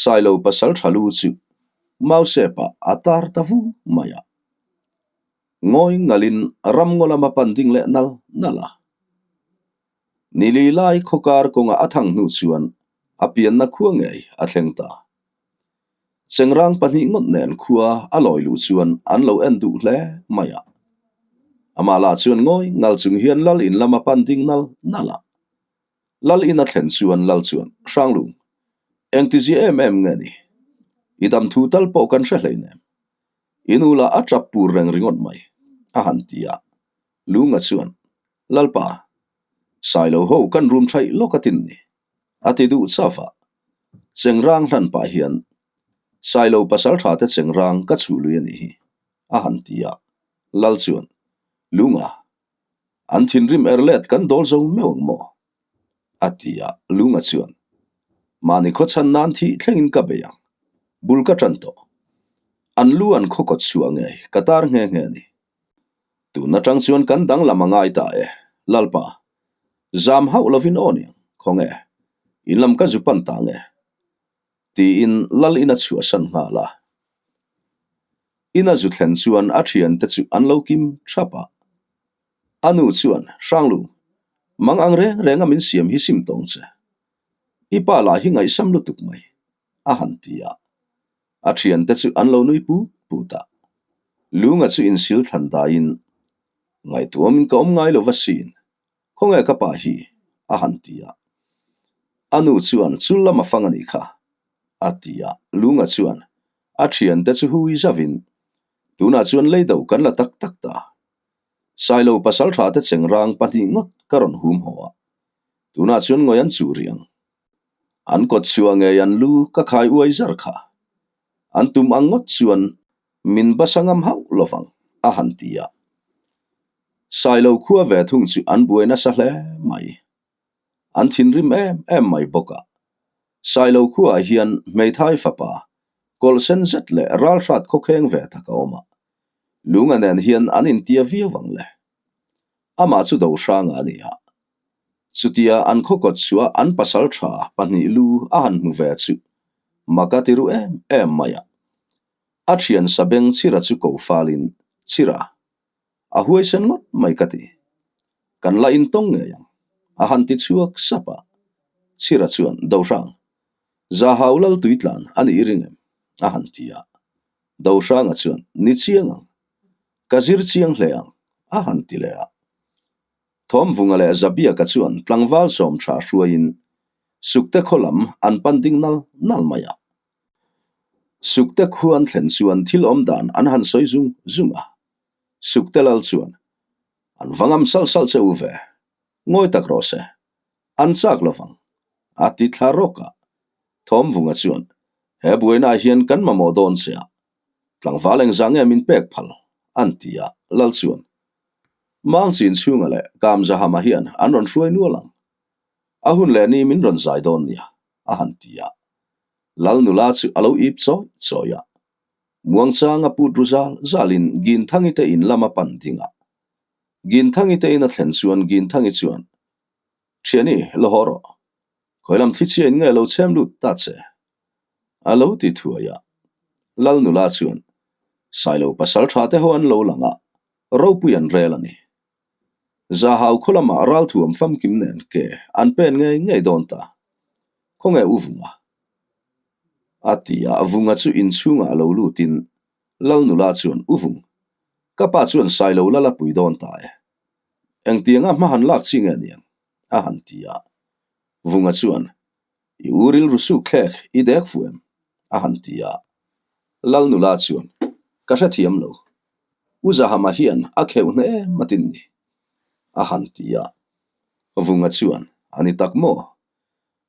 Sailo pasal tha lu chu Mausepa a tar ta vu mai a. Ngawi ngalin ramngaw lama pan ding leh nal nal a. Nili lai khawkar kawnga a thang hnu chuan a pianna khua ngei a thleng ta. Chengrang pahnih ngawt nen khua a lawi luh chuan an lo en duh hle mai a. Amah lah chuan ngawi ngal chung hian lal in lama pan ding nal nal a. Lal in a thlen chuan lal chuan, Hranglung, engtizia em em nge ni? I dam thu tal pawh kan hre hleinem. I nu lah a tap pur reng ringawt mai, a han ti a. Lunga chuan, Lalpa, Sailo ho kan rum thaih lawk a tin ni, a ti duh chauh a. Chengrang hlan pah hian, Sailo pasal tha te chengrang ka chhuh lui a nih hi, a han ti a. Lal chuan, Lunga, an thinrim er let kan dawl zo meuh ang maw? A ti a, Lunga chuan, Mahni khaw chhan nan thih thlengin ka bei ang, bul ka tan tawh. An lu an khaw kawt chhuah ngei, ka tar nghe nghe a ni. Tun atang chuan kan danglam a ngai ta e, Lalpa. Zam hauh lovin aw niang, khawnge, in lam ka zu pan ta nge? Tiin Lal in a chhuahsan nghal a. In a zu thlen chuan a thiante chu an lo kim thap a. A nu chuan, Hranglu, mang ang reng renga min siam hi sim tawng che. I pa lah hi ngaihsam lutuk mai, a han ti a. A thiante chu an lo nui put put a. Lunga chu insil thlan daiin, Ngaihtuamin ka awm ngai lo va sin, khawnge ka pa hi? A han ti a. A nu chuan, Chul lam a fang a nih kha, a ti a. Lunga chuan a thiante chu hui zauhin, Tunah chuan leido kan la tak tak ta. Sailo pasaltha te chengrang pahnih ngawt ka rawn hum haw a, tunah chuan ngawi an chuh rih ang. An kawt chhuah ngei an lu ka khai uai zar kha. An tum ang ngawt chuan min basa ngam hauh lovang, a han ti a. Sailo khua ve thung chu an buai nasa hle mai. An thinrim em em mai bawk a. Sailo khuaah hian hmeithai fapa kawlh sen zet leh ralhrat khawkheng ve tak a awm a. Lunga nen hian an intia viau ang le. Amah chu Dohranga a ni a. Chutia an khawkawt chhuah an pasal tha pahnih lu a han hmu ve chu mak a ti ru em em mai a. A thian Sabeng Chhira chu ko falin, Chhira, a huaisen ngawt mai ka ti. Kan la intawng ngei ang, a han ti chhuak sap a. Chhira chuan, Dohrang, Zahau lal tuitlan a nih i ring em? a han ti a. Dohranga chuan, Ni chiang ang. Ka zir chiang hle ang, a han ti leh a. Thawmvunga leh Zabiaka chuan tlangval sawm tha hruaiin Sukte khaw lam an pan ding nal nal mai a. Sukte khu an thlen chuan thil awm dan an han sawi zung zung a. Sukte lal chuan, An va ngam salh salh che u ve, ngawi tak rawh se, an chak lovang, a ti thla rawk a. Thawmvunga chuan, He buainaah hian kan mamawh dawn che a, tlangval engzah nge min pek phal? an ti a, lal chuan, Mangchin chhunga leh Kamzahama hian an rawn hruai nual ang. A hun leh ni min rawn zai dawn nia, a han ti a. Lal nula chu a lo ip chawi chawi a. Muangchanga put ru zal zalin Ginthangi te in lam a pan ding a. Ginthangi te in a thlen chuan Ginthangi chuan, Thiani, la haw rawh. Khawi lam thli chhia in nge lo chhem lut ta che? A lo ti thuai a. Lal nula chuan, Sailo pasal tha te ho an lo lang a, ropui an rel a ni. Zahau khaw lamah ralthuam famkim nen ke an pen ngei ngei dawn ta. Khawnge u Vunga? A ti a, Vunga chu inchhungah lo lutin Lal nula chuan, U Vung, ka pa chuan Sailo lal a pui dawn ta e. Engtianga hma han lak chi nge niang? a han ti a. Vunga chuan, I u rilru suk thlek i dek fuh em? a han ti a. Lal nula chuan, Ka hrethiam lo. U Zahama hian a kheuh hne em atin ni? a han ti a. Vunga chuan, A ni tak maw?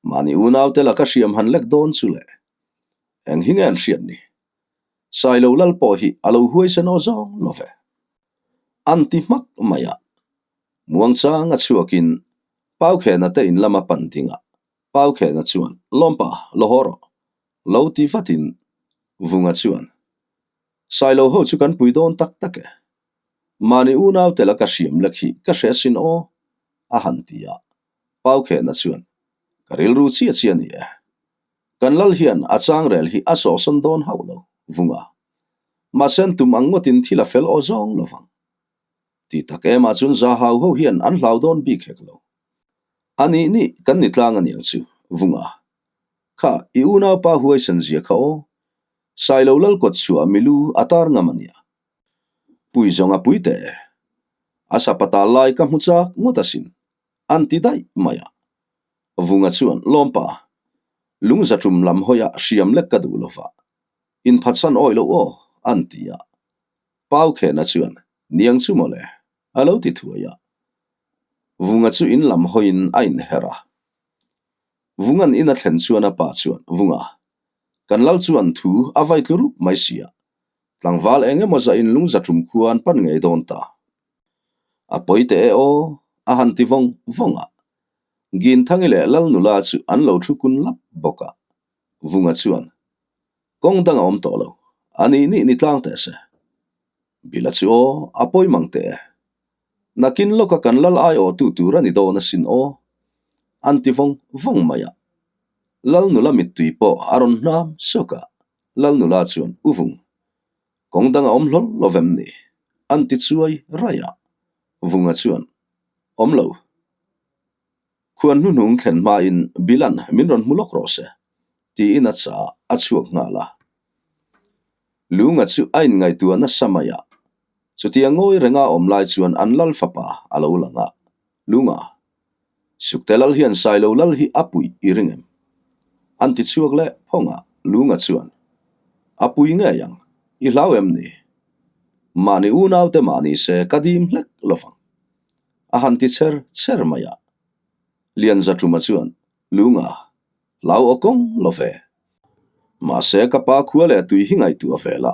Mahni unaute laka hriam han lek dawn chu le. Eng hi nge an hriat ni? Sailo lal pawh hi a lo huaisen aw zawng lo ve. An ti hmak mai a. Muangchang a chhuakin Paukhena te in lama pan dingah Paukhena chuan, Lawmpa, lo haw rawh. Lo ti vatin Vunga chuan, Sailo ho chu kan pui dawn tak tak e. Mahni unau tela ka hriam lek hi ka hre asin aw, a han ti a. Paukhena chuan, Ka rilru chiah chiah a ni e. Kan lal hian a changrel hi a sawhsawn dawn hauh lo, Vunga. Mahse an tum ang ngawtin thil a fel aw zawng lovang. Ti tak emah chuan Zahau ho hian an hlau dawn bik hek lo. A nih nih kan ni tlang a niang chu, Vunga. Kha, i unaupa huaisen zia kha aw. Sailo lal kawt chhuah milu a tar ngam a nia. Pui zawng a pui teh e. A sapata lai ka hmu chak ngawt asin, an ti daih mai a. Vunga chuan, Lawmpa, lungza tum lam hawiah hriam lek ka duh lova, inphatsan awih loh aw, an ti a. Pau Khena chuan, Niang chu mawle, a lo ti thuai a. Vunga chu in lam hawiin a inher a. Vunga'n in a thlen chuan a pa chuan, Vunga, kan lal chuan thu a vai tlu rup mai si a, tlangval eng emaw zah in lungza tum khua an pan ngei dawn ta. A pawi teh e aw, a han ti vawng vawng a. Ginthangi leh lal nula chu an lo thu kun lap bawk a. Vunga chuan, Kawng dang a awm tawh lo. A nih nih ni tlang teh se. Bila chu aw, a pawi mang teh e. Nakin lawka kan lal aiawh tu tur a ni dawn asin aw. An ti vawng vawng mai a. Lal nula mittui pawh a rawn hnam sawk a. Lal nula chuan, U Vung, kawng dang a awm hlawl lo vem ni? An ti chuai raih a. Vunga chuan, Awm lo. Khuan hnuhnung thlen hmain Bilan min rawn hmu lawk rawh se, tiin a cha a chhuak nghal a. Lunga chu a inngaihtuah nasa mai a, chutia ngawi renga awm lai chuan an lal fapa a lo lang a, Lunga. Sukte lal hian Sailo lal hi a puih i ring em? An ti chhuak leh phawng a, Lunga chuan, A pui ngei ang, i hlau em ni? Mahni unaute mahni se ka dim hlek lo vang. A han ti cher cher mai a. Lianzaṭuma chuan, Lunga, hlau aw kawng lo ve. Mahse ka pa khua leh tui hi ngaihtuah ve la,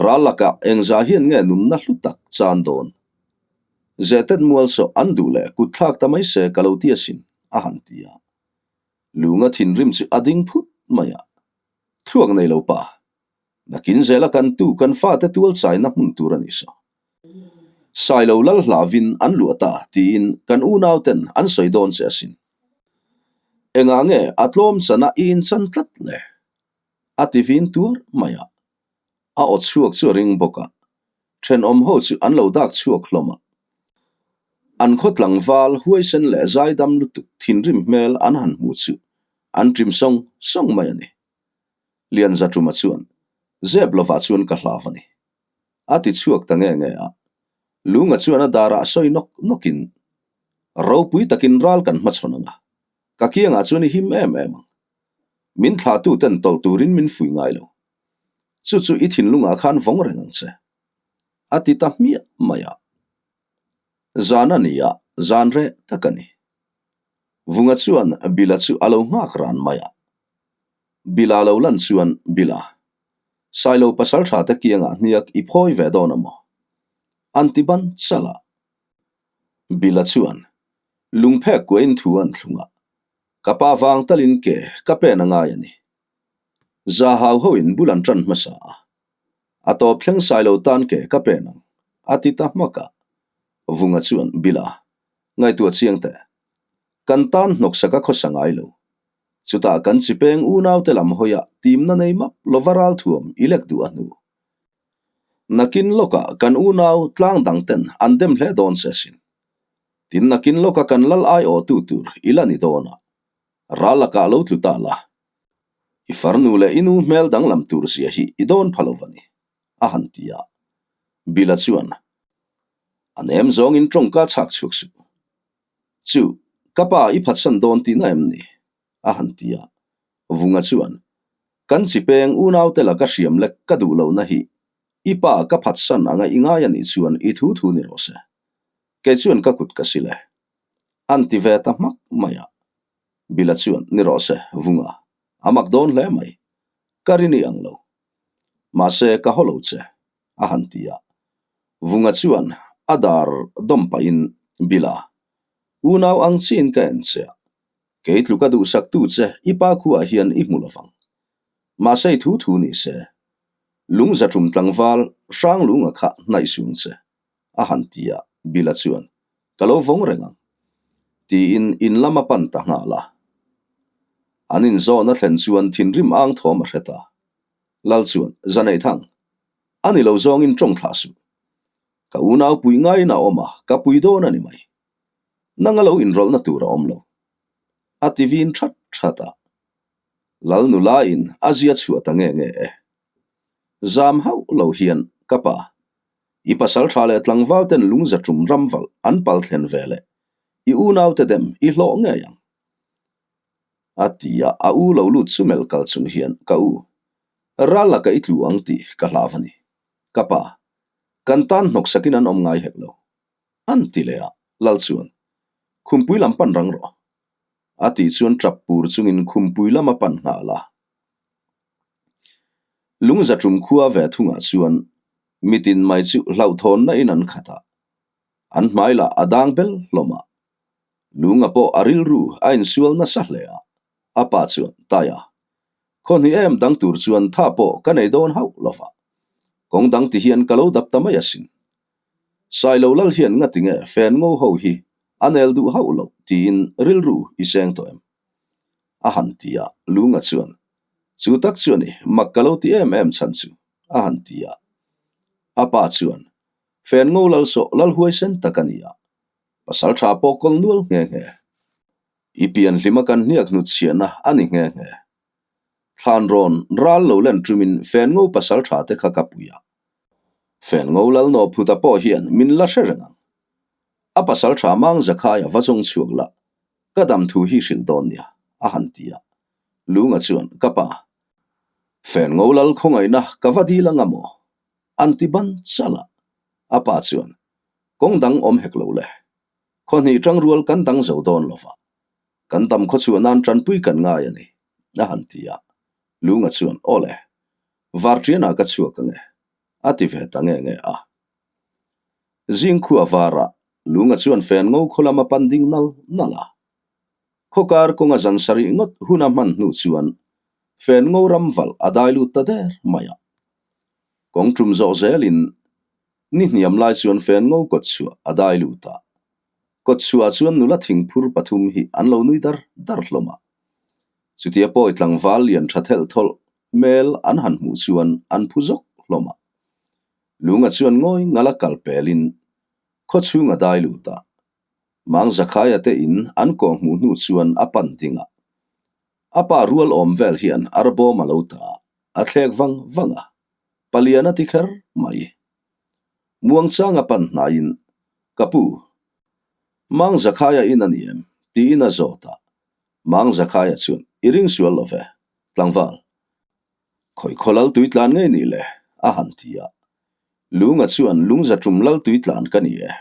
ral lakah engzah hian nge nunna hlu tak chan dawn? Zehtet mual sawh an duh leh kut thlak ta mai se ka lo ti asin, a han ti a. Lunga thinrim chu a ding phut mai a. Thluak nei lo pa, nakin zela kan tu kan fate tual chaina hmun tur a ni saw. Sailo lal hlavin an luah ta tiin kan unauten an sawi dawn che asin. Engah nge a tlawm chana i inchan tlat le? A ti vin tuar mai a. A aw chhuak chu a ring bawk a, thenawm ho chu an lo dak chhuak hlawm a. An khaw tlangval huaisen leh zaidam lutuk thinrim hmel an han hmu chu an ṭim sawng sawng mai a ni. Lianzaṭuma chuan zep lovah chuan ka hlav a ni. A ti chhuak ta nge nge a. Lunga chuan a darah sawi nawk nawkin, Ropui takin ral kan hmachhawn ang a, ka kiangah chuan i him em em ang. Min thlahtuten tawlh turin min fuih ngai lo. Chu chu i thinlungah khan vawng reng ang che. A ti ta hmiah mai a. Zan a ni a, zan reh tak a ni. Vunga chuan Bila chu a lo nghak ran mai a. Bila lo lan chuan, Bila, Sailo pasal tha te kiangah hniak i phawi ve dawn a maw? An ti ban chal a. Bila chuan, Lungphek kuain thu an thlung a, ka pa vang talin ke ka pen a ngai a ni. Zahau hoin bul an ṭan hmasa a, a tawp thleng Sailo tan ke ka pen ang, a ti ta hmak a. Vunga chuan, Bila, ngaihtuah chiang teh. Kan tan hnawksak a khawsa ngai lo. Chutah kan chi peng unaute lam hawiah timna nei map lova ralthuam i lek duh a hnu. Nakin lawkah kan unau tlang dangten an dem hle dawn che asin. Tin nakin lawka kan lal aiawhtu tur i la ni dawn a, ral lakah lo tlu ta la. I farnu leh i nu hmel danglam tur zia hi i dawn pha lo va ni, a han ti a. Bila chuan, A nem zawngin tawngka chhak chhuak suh. Chu, ka pa i phatsan dawn tihna em ni? a han ti a. Vunga chuan, Kan chi peng unaute laka hriam lek ka duh lohna hi i pa ka phatsan anga i ngai a nih chuan i thu thu ni rawh se. Kei chuan ka kut ka sil e. An ti ve ta hmak mai a. Bila chuan, Ni rawh se, Vunga, a mak dawn hle mai. Ka rin i ang lo. Mahse, ka haw lo che, a han ti a. Vunga chuan a dar dawm pahin, Bila, unau ang chiin ka en che a, kei tluka duhsaktu che i pa khuaah hian i hmu lovang. Mahse i thu thu ni se, lungzaṭum tlangval Hranglunga kha hnaih sung che, a han ti a, Bila chuan, Ka lo vawng reng ang, tiin in lam a pan ta nghal a. An inzawn a thlen chuan thinrim ang thawm a hre ta. Lal chuan, Zaneihthang, a ni lo zawngin tawng thlah suh. Ka unau pui ngaiin a awm a, ka pui dawn a ni mai. Nang a lo inrawlhna tur a awm lo. A ti vin that that a. Lal nula in a zia chhuah ta nge nge e. Zam hauh lo hian, Ka pa, i pasal tha leh tlangval ten lungza tum ram valh an pal thlen ve leh i unaute dem i hlawh ngei ang. A ti a, a u lo lut chu melh kal chung hian, Ka u, ral laka i tlu ang tih ka hlav a ni. Ka pa, kan tan hnawksakin an awm ngai hek lo. An ti leh a, Lal chuan, Khumpui lam pan rang rawh. A tih chuan tap pur chungin khumpui lam a pan nghal a. Lungzaṭum khua ve thungah chuan mitin mai chu hlauhthawnna in an khat a, an hmai lah a dang bel hlawm a. Lunga pawh a rilru a insual nasa hle a, a pa chuan, Taia, khaw hnih em dang tur chuan tha pawh ka nei dawn hauh lo va, kawng dang ti hian ka lo dap ta mai asin. Sailo lal hian ngati nge fen ngo ho hi a nel duh hauh loh tiin rilru i seng tawh em? A han ti a, Lunga chuan, Chu tak chu a ni, mak ka lo ti em em chhan chu, a han ti a. A pa chuan, Fen ngo lal sawh lal huaisen tak a ni a, pasal tha pawh kawl nual nghe nghe. I pian hlima kan hniak hnut chhiahna a ni nghe nghe. Thlan rawn ral lo len tumin fen ngo pasal tha te kha ka pui a. Fen ngo lal nawhphuta pawh hian min la hre reng ang. A pasal tha mang Zakhai a va zawng chhuak la. Ka dam thu hi hrilh dawn nia, a han ti a. Lunga chuan, Ka pa, fen ngo lal khawngaihna ka va dil anga maw? An ti ban chal a. A pa chuan, Kawng dang awm hek lo le. Khawhnih tangrual kan dang zo dawn lo va. Kan dam khaw chhuah nan tanpui kan ngai a ni, a han ti a. Lunga chuan, Aw le, varṭianah ka chhuak ange, a ti ve ta nge nge a. Zing khua varah Lunga chuan fen ngo khaw lam a pan ding nal nal a. Khawkar kawnga zan sarih ngawt hun a hman hnu chuan fen ngo ram valh a dai lut ta der mai a. Kawng tum zawh zelin ni hniam lai chuan fen ngo kawt chhuah a dai lut a. Kawt chhuah chuan nula thingphur pathum hi an lo nui dar dar hlawm a. Chutia pawi tlangval lian tha thelh thawlh hmel an han hmuh chuan an phu zawk hlawm a. Lunga chuan ngawi ngala kal pelin khaw chhung a dai lut a. Mang Zakhaia te in an kawh hmuh hnu chuan a pan ding a. A pa rual awm vel hian arbawm a lo ta a, a thlek vang vang a. Palian a ti kher mai. Muangchang a pan hnaiin, Ka pu, Mang Zakhaia in a ni em? tiin a zawt a. Mang Zakhaia chuan, I ring sual lo ve, tlangval. Khawi khaw lal tui tlan ngei ni le? a han ti a. Lunga chuan lungza tum lal tui tlan ka ni e.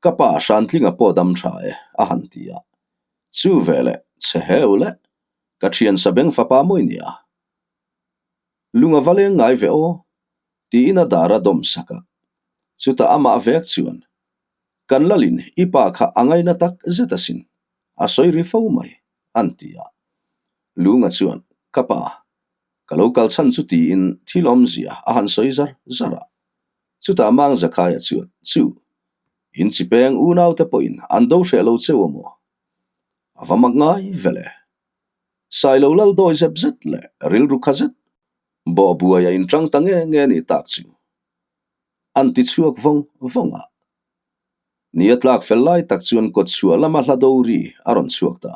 Ka pa Hrantlinga pawh dam tha e, a han ti a. Chu veleh, chhe heu le, ka thian sabeng fapa mawi nia. Lunga va leng ngai ve aw, tiin a dar a dawm sak a. Chutah amah vek chuan, Kan lalin i pa kha a ngaina tak zet asin, a sawi ri fo mai, an ti a. Lunga chuan, Ka pa, ka lo kal chhan chu tiin thil awmzia a han sawi zar zar a. Chutah Mang Zakhaia chuan, Chu, in chi peng unaute pawhin an do hreh lo cheu a maw? A va mak ngai vele. Sailo lal dawi zep zet leh rilru kha zet bawhbuai a inṭang ta nge nge ni tak chu an ti chhuak vawng vawng a. Ni a tlak fel lai tak chuan kawtchhuah lama hla do ri a rawn chhuak ta.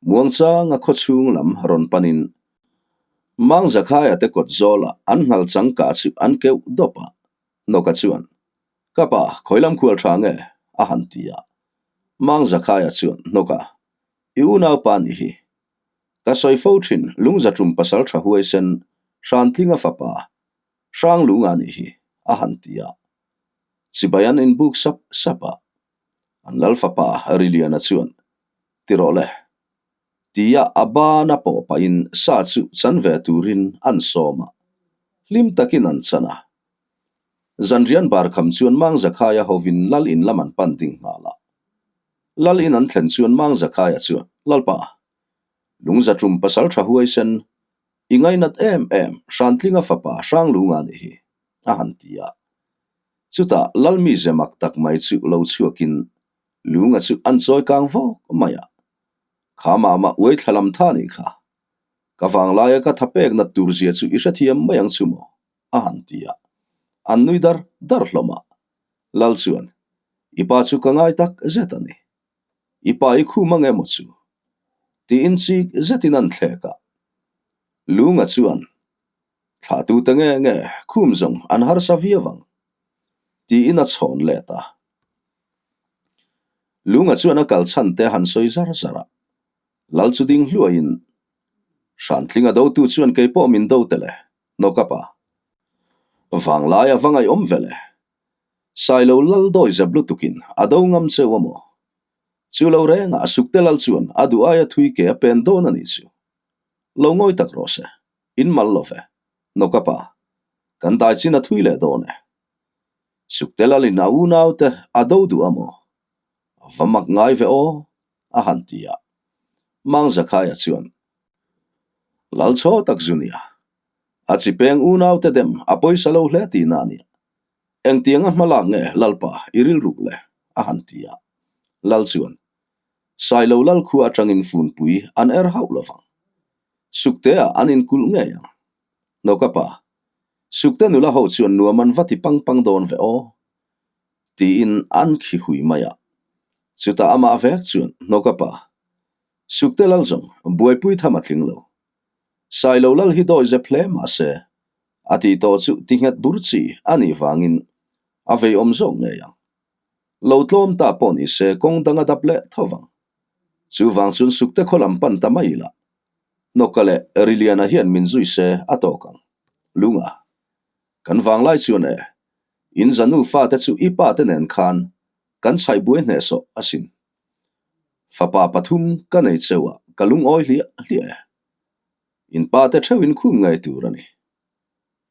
Muangchanga khaw chhung lam rawn panin Mang Zakhaia te kawt zawlah an nghal changka chu an keuh dawp a, Nawka chuan, Ka pa, khawi lam khual tha nge? a han ti a. Mang Zakhaia chuan, Nawka, i unaupa nih hi. Ka sawi fo thin Lungzatum pasal tha huaisen Hrantlinga fapa Hranglunga nih hi, a han ti a. Chibai an inbuk sap sap a. An lal fapa Riliana chuan, Ti rawh le. Tia a ban a pawh pahin sa chu chan ve turin an sawm a, hlim takin an chan a. Zanrian barkham chuan Mang Zakhaia hovin lal in lam an pan ding nghal a. Lal in an thlen chuan Mang Zakhaia chuan, Lalpa, Lungzatum pasal tha huaisen, i ngainat em em Hrantlinga fapa Hranglunga nih hi, a han ti a. Chutah Lalmi ze mak tak mai chu lo chhuakin Lunga chu an chawi kang vawk mai a, Kha mah mah uai thla lam tha nih kha. Ka vanglaia ka tha pek nat tur zia chu i hrethiam mai ang chu maw? a han ti a. An nui dar dar hlawm a. Lal chuan, I pa chu ka ngai tak zet a ni. I pa i khum ang emaw chu? Tiin chik zetin an thlek a. Lunga chuan, Thlahtute nge nge khum zawng an harsa viau ang, tiin a chhawn let a. Lunga chuan a kal chhan te han sawi zar zar a, Lal chu ding hluaiin, Hrantlinga dotu chuan kei pawh min do tele, Nawkapa. Vanglai a va ngaihawm vele. Sailo lal dawi zep lutukin a do ngam cheu a maw? Chu lo rengah Sukte lal chuan a duh aia thui ke a pen dawn a nih chu. Lo ngawi tak rawh se. In mal lo ve. Nawkapa. Kan dai chin a thui leh dawn e. Sukte lalin a unaute a do duh a maw? A va mak ngai ve aw, a han ti a. Mang Zakhaia chuan, Lal chaw tak zu nia. A chi peng unaute dem a pawisa lo hle tihna a nia. Engtianga hma lak nge Lalpa i rilruk le? a han ti a. Lal chuan, Sailo lal khua atangin funpui an er hauh lo vang. Suktea an inkulh ngei ang. Nawkapa, Sukte nula ho chuan nuam an va ti pang pang dawn ve aw, tiin an khi hui mai a. Chutah amah vek chuan, Nawkapa, Sukte lal zawng buaipui tham a tling lo. Sailo lal hi dawi zep hle mah se, a tih tawh chu ti nghet bur chi a nih vangin a veiawm zawk ngei ang. Lo tlawm ta pawh ni se kawng dang a dap leh tho vang. Chuvang chuan Sukte khaw lam pan ta mai ila. Nawka leh Riliana hian min zui se a tawk ang. Lunga. Kan vanglai chuan e, in zanu fate chu i pa te nen khan kan chhaihbuai hnehsawh asin. Fapa pathum ka nei cheu a, ka lungawi hliah hliah e. In pa te theuhin khum ngei tur a ni.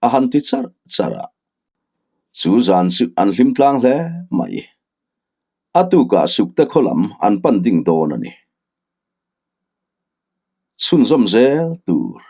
A han ti charh charh a. Chu zan chu an hlim tlang hle mai. A tukah Sukte khaw lam an pan ding dawn a ni. Chhunzawm zel tur.